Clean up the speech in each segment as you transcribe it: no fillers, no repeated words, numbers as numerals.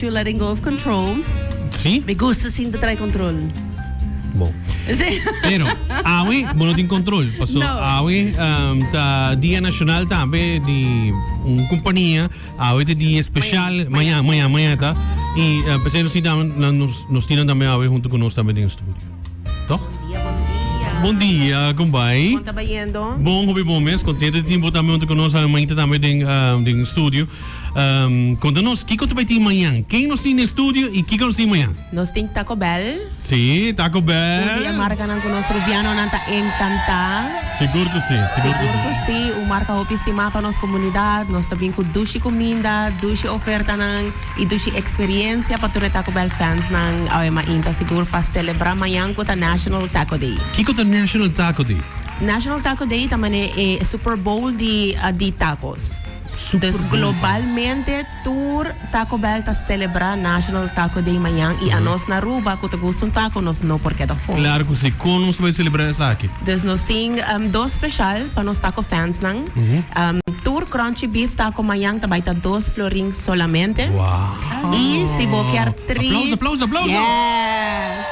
To letting go of control. Sí? Mi gusta sinta trae control. Bon. Sí. Pero, awe, bo no tin control. Paso, No. awe, um, ta Dia Nacional tambe di un compania. Awe ta dia especial. Mañana, mañana, mañana ta. Y uh, pensei nos tin tambe, na- nos, nos tin tambe awe junto con nos tambe den studio. Toch? Bon dia, bon dia. Bon dia, con bai? Con ta bayendo? Bon, hopi bon mes. Contento di tin bo tambe junto con nos awe mainta tambe den, um, den studio. Um, konta nos, kiko ta bai tin mañan? Ken nos tin den studio i kiko nos tin mañan? Nos tin Taco Bell. Sí, Taco Bell. Un di e markanan ku nos rubianonan ta enkantá. Sigur ku sí, sigur ku Sigur ku sí. Un marka hopi stimá pa nos komunidat. Nos ta bin ku dushi kuminda, dushi ofertanan i dushi eksperiensia pa tur e Taco Bell fansnan awe mainta sigur pa selebrá mañan ku ta National Taco Day. Kiko ta National Taco Day? National Taco Day ta manera e Super Bowl di di tacos. Super Dus bon. globalmente tur Taco Bell ta celebra National Taco Day mañan y anos na Aruba cu ta gusta un taco nos no por keda for. Claro cu si. Con nos ta bay celebra esaki? Dus nos tin dos special pa nos taco fans nan. Tur crunchy beef taco mañan ta bay ta dos florin solamente. Wow. Y si bo kier treat. Aplauso, aplauso, aplauso. Yes.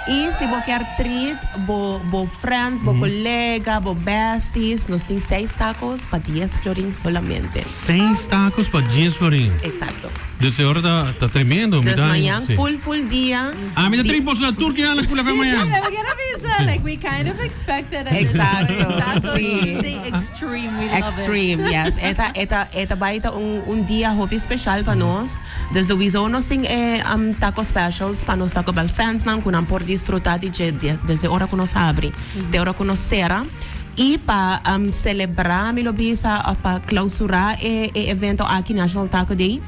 Y si bo kier treat bo bo friends, bo colega, bo besties, nos tin seis tacos pa dies florin solamente. Seis tacos pa dies florin. Exacto. Dus e ora ta ta tremendo. Mi Dus ta mañan sí. full full dia. Ah, mi ta treat boso na tur kinan na Cool FM mañan. Sí, we get a visa. Like we kind of expected at this Exacto, point. Taco sí. Tuesday extreme. We love it. Extreme, yes. E ta e ta e ta bai ta un un dia hopi special pa nos. Dus souiso nos tin e taco specials pa nos Taco Bell fans nan cu nan por disfruta di dje desde ora cu nos habri te ora cu nos cera. Y pa celebra mi lo bisa of pa clausura e e evento aki National Taco Day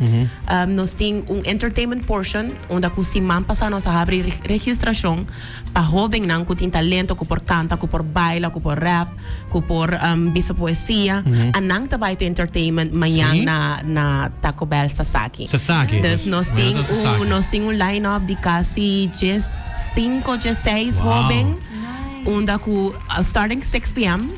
nos tin un entertainment portion unda cu siman pasa nos a habri registracion pa hobennan cu tin talento cu por canta cu por baila cu por rap. Cu por bisa poesia. Anan ta bai te entertainment mañan na na Taco Bell Sasaki. Sasaki. Dus nos tin un nos tin un line up di casi djes cinco djes seis hoben. Unda cu starting 6 pm.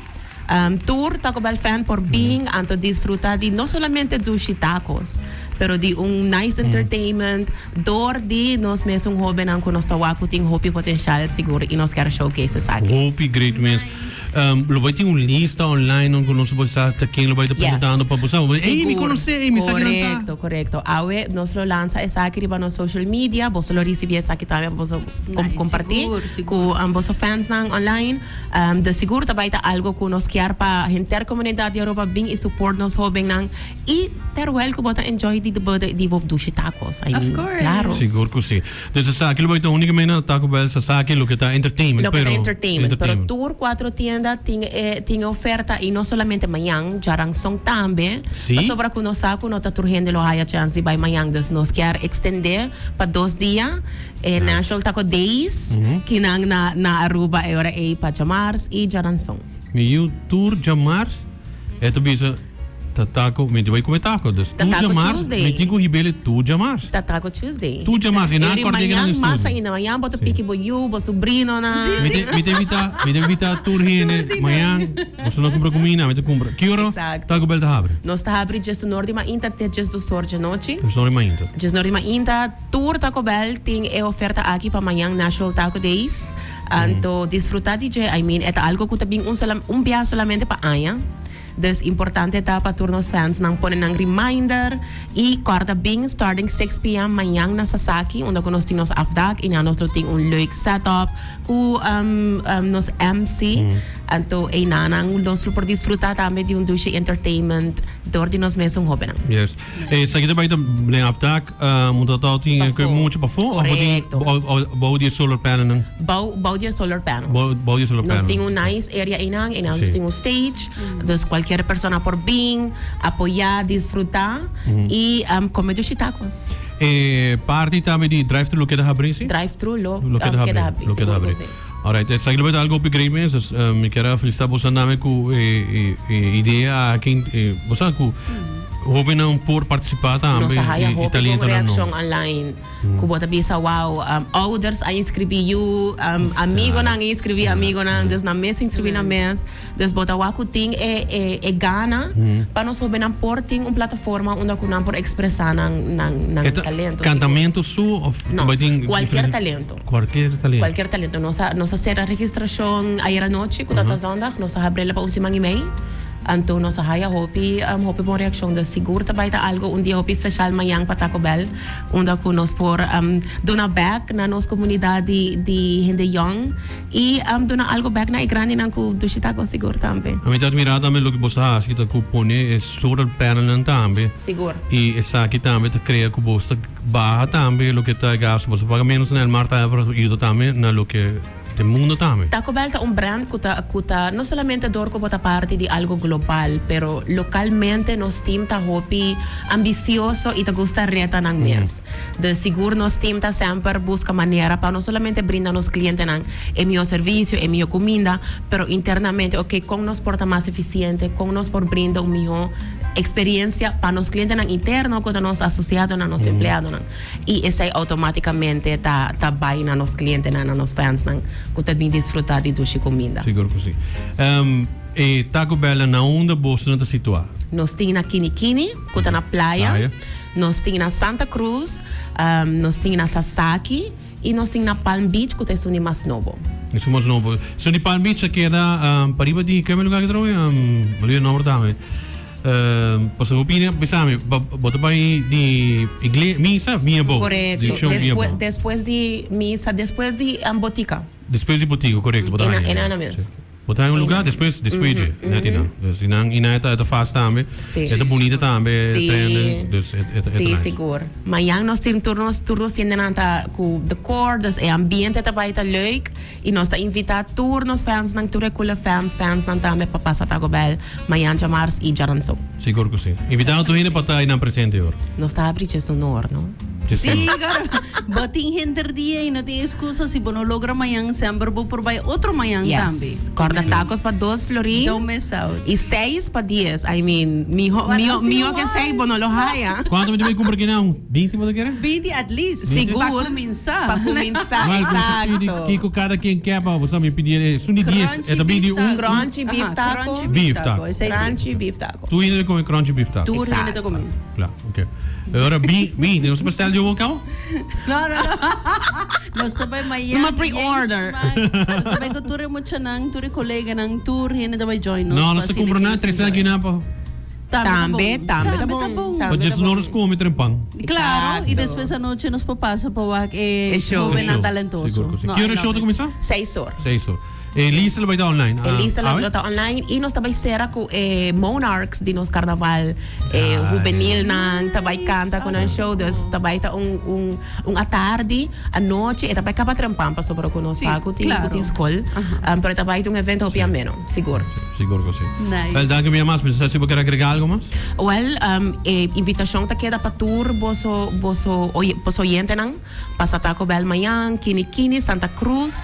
Tur Taco Bell fan por bin anto disfruta di no solamente dushi tacos pero di un nice entertainment dor di nos mesun hobennan cu nos ta wak cu tin hopi potencial sigur y nos kier showcase esaki. Hopi great mes. Lo bai tin un lista online un ku nos por sa ta ken lo bai ta presentando pa bo sa. Bo ey mi konosé, ey mi sa kinan ta. Korekto, korekto. Awe nos lo lansa esaki riba nos social media. Boso lo risibí esaki tambe pa boso kompartí ku boso fansnan online. De sigur ta bai ta algo ku nos kier pa henter komunidat di Aruba bin i support nos hobennan. I terwel ku bo ta enjoy di di bo dushi tacos. I mean, klaro. Sigur ku si. Dus esaki lo bai ta unicamente na Taco Bell Sasaki loke ta entertainment Loke ta pero entertainment pero tur cuatro tienda tin e tin e oferta y no solamente mañan djaranson tambe Sí. pasobra cu nos sa cu no ta tur hende lo haya chance di bai mañan dus nos kier extende pa dos dia e National Taco Days kinan na na Aruba e ora ey pa djamars y djaranson. Mi yiu tur djamars e ta bisa Ta taco, mi tin bai come taco, dus Ta tur Taco djamars, Tuesday. mi tin cu hibele tur djamars. Ta Taco Tuesday. Tur djamars, y nan Eri acorda yega nan mañan mas estudio. ainda, mañan bo ta Sí. piki bo yu, bo sobrinonan. Mi ta, mi ta invita, mi ta invita tur hende, mañan, boso no cumpra cuminda, mi ta cumpra. Ki ora Exacto. Taco Bell ta habri? Nos ta habri djesnor di mainta te djesdosor djanochi. Djesnor di mainta. Djesnor di mainta, tur Taco Bell tin e oferta aki pa mañan National Taco Days. Anto disfruta di dje, I mean, e ta algo cu ta bin un sola, un bia solamente pa aña. Dus importante ta pa tur nos fansnan pone nan reminder y corda bin starting 6 pm mañan na Sasaki unda cu nos tin nos afdak y nan nos lo tin un leuk setup cu nos MC. Anto eynanan nos lo por disfruta tambe di un dushi entertainment door di nos mesun hobennan. Yes. Esaki ta bay ta den afdak unda ta tin Pafó. mucho pafó of bo tin Correcto. bou di e solar panelnan? Bou bou di e solar panels. Bou bou di e solar Nos panel. tin un nice area einan, einan Sí. nos tin un stage, dus cualkier persona por bin, apoya, disfruta y come dushi tacos. E parti tambe di drive-thru lo keda habri si? Drive-thru lo, Lo keda keda habri, habri, lo keda sigur ku habri. si. Alright, esaki lo bay ta algo hopi great mes, dus mi kier a felicita boso name cu e e e idea aki, bo sa cu. Hobennan por participa tambe Nos a haya y hopi bon talentonan no. reaccion online. Ku bo ta bisa wow, ouders a inscribi yu, amigonan a inscribi amigonan, dus nan mes inscribi nan mes. Dus bo ta wak ku tin e e e gana pa nos hobennan por tin un plataforma unda ku nan por expresa nan nan nan E ta talento. cantamento su of No, tabata tin cualkier diferente- talento. Cualkier talento. Cualkier talento. Nos a nos a cera registracion ayer anochi ku ta zondag. Nos a habrela pa un siman y mei. Anto nos a haya hopi hopi bon reaccion. Dus sigur ta bay ta algo un dia hopi special mañan pa Taco Bell unda cu nos por duna back na nos comunidad di di hende young y duna algo back na e grandinan cu dushi taco sigur tambe. A mi ta admira tambe loke bo sa haci ta cu pone e solar panelnan tambe. Sigur. Y esaki tambe ta crea cu bo ta baha tambe loke ta e gasto. Bo ta paga menos na el mar tambe pero yuda tambe na loke. Den mundo tambe. Taco Bell ta un brand cu ta cu ta no solamente door cu bo ta parti di algo global, pero localmente nos team ta hopi ambicioso y ta gusta reta nan mes. Dus sigur nos team ta semper busca manera pa no solamente brinda nos clientenan e miho servicio, e miho cuminda, pero internamente, ok, con nos por ta mas eficiente, con nos por brinda un miho experiencia pa nos clientenan interno cu ta nos asociadonan, nos empleadonan. Y esey automaticamente ta ta bay na nos clientenan, na nos fansnan cu ta bin disfruta di dushi cuminda. Sigur cu si. E Taco Bell na unda bosonan ta situa? Nos tin na Kini Kini, cu ta na Playa. Playa. Nos tin na Santa Cruz, nos tin na Sasaki y nos tin na Palm Beach cu ta esun di mas nobo. Esun mas nobo. Esun di Palm Beach ta keda pariba di keme lugar ki ta trobe? Mi olvida e nomber tambe. Pasobra bo pidi bisa mi bo ta bai di igle misa mia bou. Korekto. Direkshon mia bou. Despues di misa despues di botika. Despues di botika korekto bo ta haña. Ena ena mes. Bo ta haña un luga despues despues dje net einan. Dus einan einan e ta e ta fas tambe. Si. E ta bunita tambe Si. trende dus e ta e ta Si nice. sigur. Mañan nos tin tur nos tur nos tiendanan ta ku decor dus e ambiente ta bai ta leuk. Y nos ta invita tur nos fansnan, tur e Cool FM fansnan tambe pa pasa Taco Bell mañan djamars y djaranson. Sigur cu si. Invitando tur hende pa ta eynan presente hoor. Nos ta habri djesonor, no? Djesonor. Sí, claro. Bo tin henter dia y no tin excusa si bo no logra mañan, semper bo por bay otro mañan tambe. Yes. Corda tacos pa dos florin. Don't miss out. Y seis pa dies. I mean, miho, miho, miho que seis bo no lo haya. Cuanto mi ta bay cumpra kinan? Binti bo ta kere? Binti at least. Sigur. Pa kuminsá. Pa kuminsá, Well, ku sa pidi exacto. kiko kada ken ke pa bo sa mi pidi e esun di dies e ta bini un Crunchy beef Aha, taco. crunchy Beef taco. Esei ta. Crunchy beef taco. Tur hende ta come crunchy beef taco. Tur hende ta come. Kla, ok. Ora bi bi nos bestel dje bo kaba? No, no, no. Nos ta bai mañan. Numa pre-order. Nos ta bai ku tur e muchanan, tur e koleganan, tur hende ta bai join nos. No, nos ta pa asina kumpra ki na nos tres enjoy. aki na pa. Tambe, tambe ta bon. Pa djes nos come trempan. Claro, y despues anochi nos por pasa pa wak e E show. jovennan E show, talentoso. sigur cu si. No, Ki I ora e love show ta it. cuminsa? Seis or. Seis or. E lista lo bay ta online? E lista lo Awe? lo ta online y nos ta bay cera cu e Monarchs di nos carnaval e Ah, juvenilnan ta bay canta cu nan show. Dus ta bay ta un un un atardi, anochi e ta bay caba trempan pasobra cu nos Sí, sa cu tin cu claro. tin scol. Pero ta bay ta un evento hopi ameno. Sigur. Sigur cu si. Nice. Wel, danki mia mas. Mi sa si bo kier agrega algo mas? Wel, e invitacion ta keda pa tur boso, boso, oye, boso oyentenan. Pasa Taco Bell mañan, Kini Kini, Santa Cruz,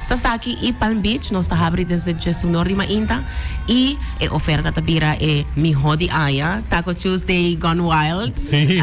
Sasaki y Palm Beach. Nos ta habri desde djesunor di mainta y e oferta ta bira e miho di aña, Taco Tuesday Gone Wild. Sí.